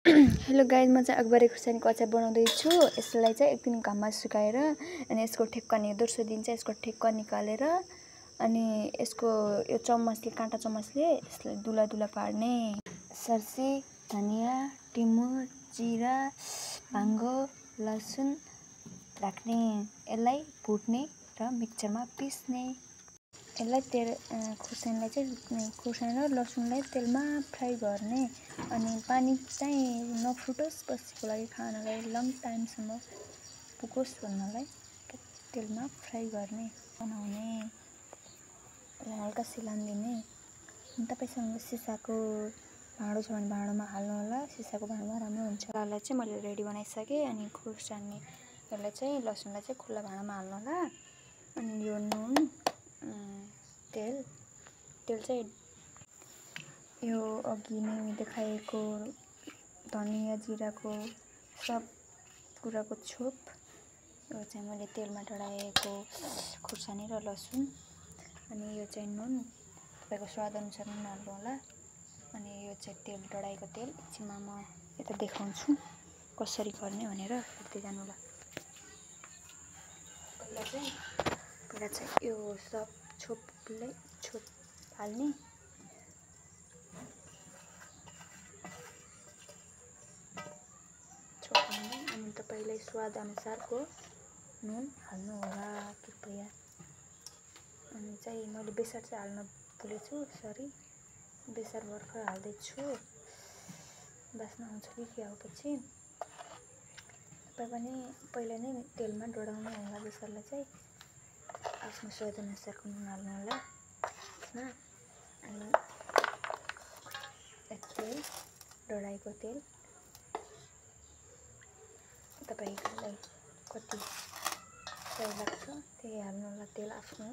Hello guys, म चाहिँ अकबरे खुर्सानीको अचार बनाउँदैछु। यसलाई चाहिँ एक दिन घाममा सुकाएर अनि यसको ठेक्का दोस्रो दिन चाहिँ यसको ठेक्का निकालेर अनि यसको यो चम्मचले काँटा चम्मचले यसलाई दुला दुला पार्ने। सर्सी, धनिया, टिमुर, जिरा, भाङ्गो, लसुन राख्ने। यसलाई भुट्ने र मिक्सरमा पिस्ने। यसलाई खुर्सानीलाई चाहिँ खुर्सानी र लसुनलाई तेलमा फ्राई गर्ने अनि पानी चाहिँ नफुटोस्, बसेको लागि खानालाई लङ टाइमसम्म पुगोस् भन्नलाई तेलमा फ्राई गर्ने बनाउने। हल्का सिलान दिने। तपाईसँग सिसाको भाँडो छ भने भाँडोमा हाल्नु होला। सिसाको भाँडोमा राम्रो हुन्छ। यसलाई चाहिँ मैले रेडी बनाइसकेँ। अनि खुर्सानी यसलाई चाहिँ लसुनलाई चाहिँ खुल्ला भाँडामा हाल्नु होला। अनि यो नुन, तेल चाहिँ यो अघि नै देखाएको धनिया जिराको सब कुराको छोप। यो चाहिँ मैले तेलमा डढाएको खुर्सानी र लसुन। अनि यो चाहिँ नुन, तपाईँको स्वादअनुसार नुन हाल्नु होला। अनि यो चाहिँ तेल डढाएको तेल। एकछिनमा म यता देखाउँछु कसरी गर्ने भनेर, हेर्दै जानु होला। पहिला चाहिँ यो सब छोप हाल्ने। अनि तपाईँलाई स्वाद अनुसारको नुन हाल्नु होला कृपया। अनि चाहिँ मैले बेसार चाहिँ हाल्न भुलेछु, सरी। बेसार भर्खर हाल्दैछु, बास्ना आउँछ कि के हो पछि। तपाईँ पनि पहिला नै तेलमा डढाउनु होला बेसारलाई चाहिँ। आफ्नो स्वाद अनुसारको नुन हाल्नु होला यसमा। अनि तेल डढाएको तेल तपाईँलाई कति सही लाग्छ त्यही हाल्नु होला तेल आफ्नो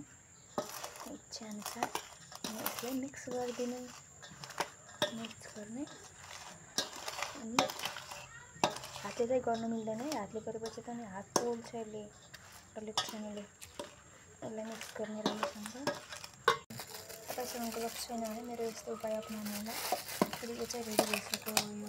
इच्छा अनुसार। अनि यसलाई मिक्स गरिदिने। मिक्स गर्ने। अनि हातले चाहिँ गर्नु मिल्दैन है। हातले गरेपछि त नि हात पोल्छ यसले, डल्ले खुर्सानीले। यसलाई मिक्स गर्ने राम्रोसँग। तपाईँसँग ग्लोभ्स छैन भने मेरो यस्तो उपाय अपनाउनु होला। फेरि यो चाहिँ रेडी भइसक्यो। यो